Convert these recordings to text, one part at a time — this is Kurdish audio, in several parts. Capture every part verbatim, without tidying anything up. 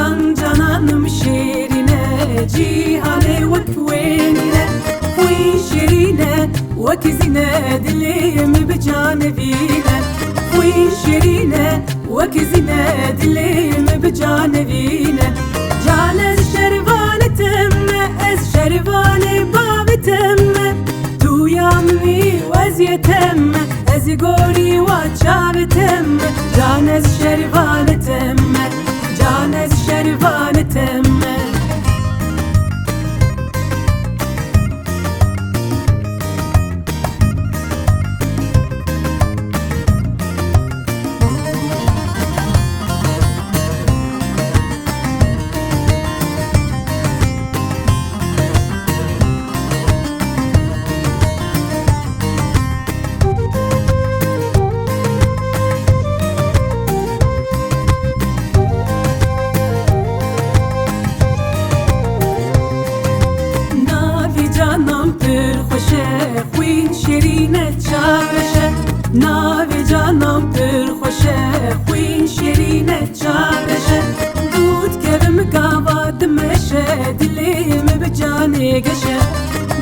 Can cananim şêrîne, cîhanê wek wê nîne. Xwîn şêrîne, wek zîne, dilê min bi can vîne. Xwîn şêrîne, wek zîne, dilê min bi can vîne. Can ez şervanê te me, ez şervanê bavê te me. Tu ya min î, ez yê te me, ez gorî wa çavê te me. Can ez şervanê te me, can ez şervanê te me. Navê canan pir xweş e, xwîn şêrîn e, çav reş e. Navê canan pir xweş e, xwîn şêrîn e, çav reş e. Dû dikevim gava dimeşe, dilê min bi canê geş e.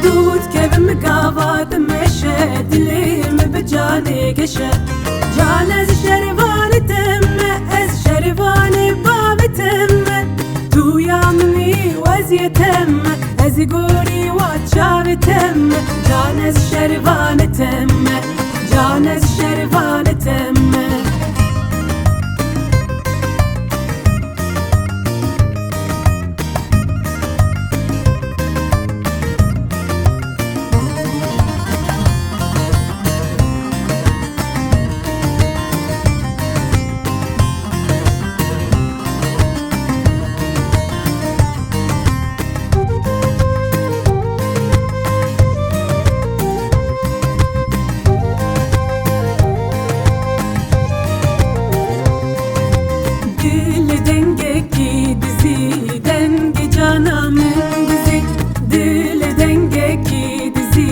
Dû dikevim gava dimeşe, dilê min bi canê geş e. Can ez şervanê te me, ez şervanê bavê te me. Tu ya min î, ez yê te me, ez gorî wa çavê te me. Can ez şervanê te me, can ez şervanê te me. Dil dengekî dizî, dengê cana min dizî. Dil dengekî dizî,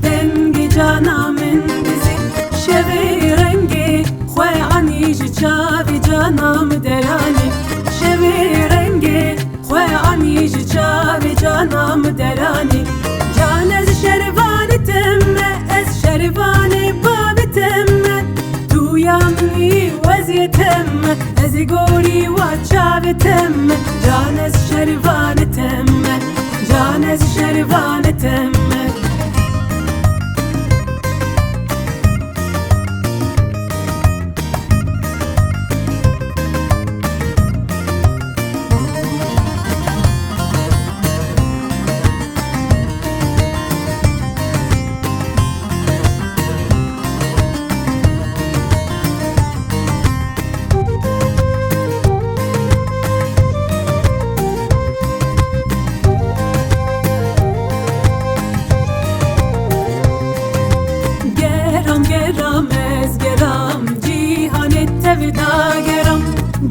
dengê cana min dizî. Şevê rengê xwe anî, ji çavê cana min deranî. Şevê rengê xwe anî, ji çavê cana min deranî. Can ez şervanê te me, ez şervanê bavê te me. Tu ya min î, ez yê te me, ez gorî wa çavê te me. Can ez şervanê te me, can ez şervanê te me. Geram, geram, ez geram, cîhanê tev da geram.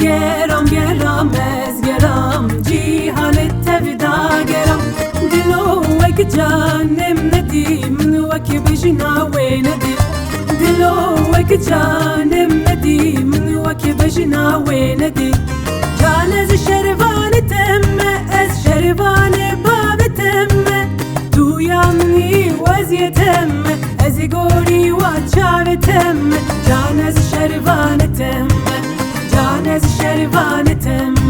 Geram, geram, ez geram, cîhanê tev da geram. Dilo wek canê min nedî, min wek bijna wê nedî. Dilo wek canê min nedî, min wek bijna wê nedî. Can ez şervanê te me, ez şervanê bavê te me. Tu ya min î, ez yê te me, ez gorî wa çavê te me. Can ez şervanê te me, can ez şervanê te me.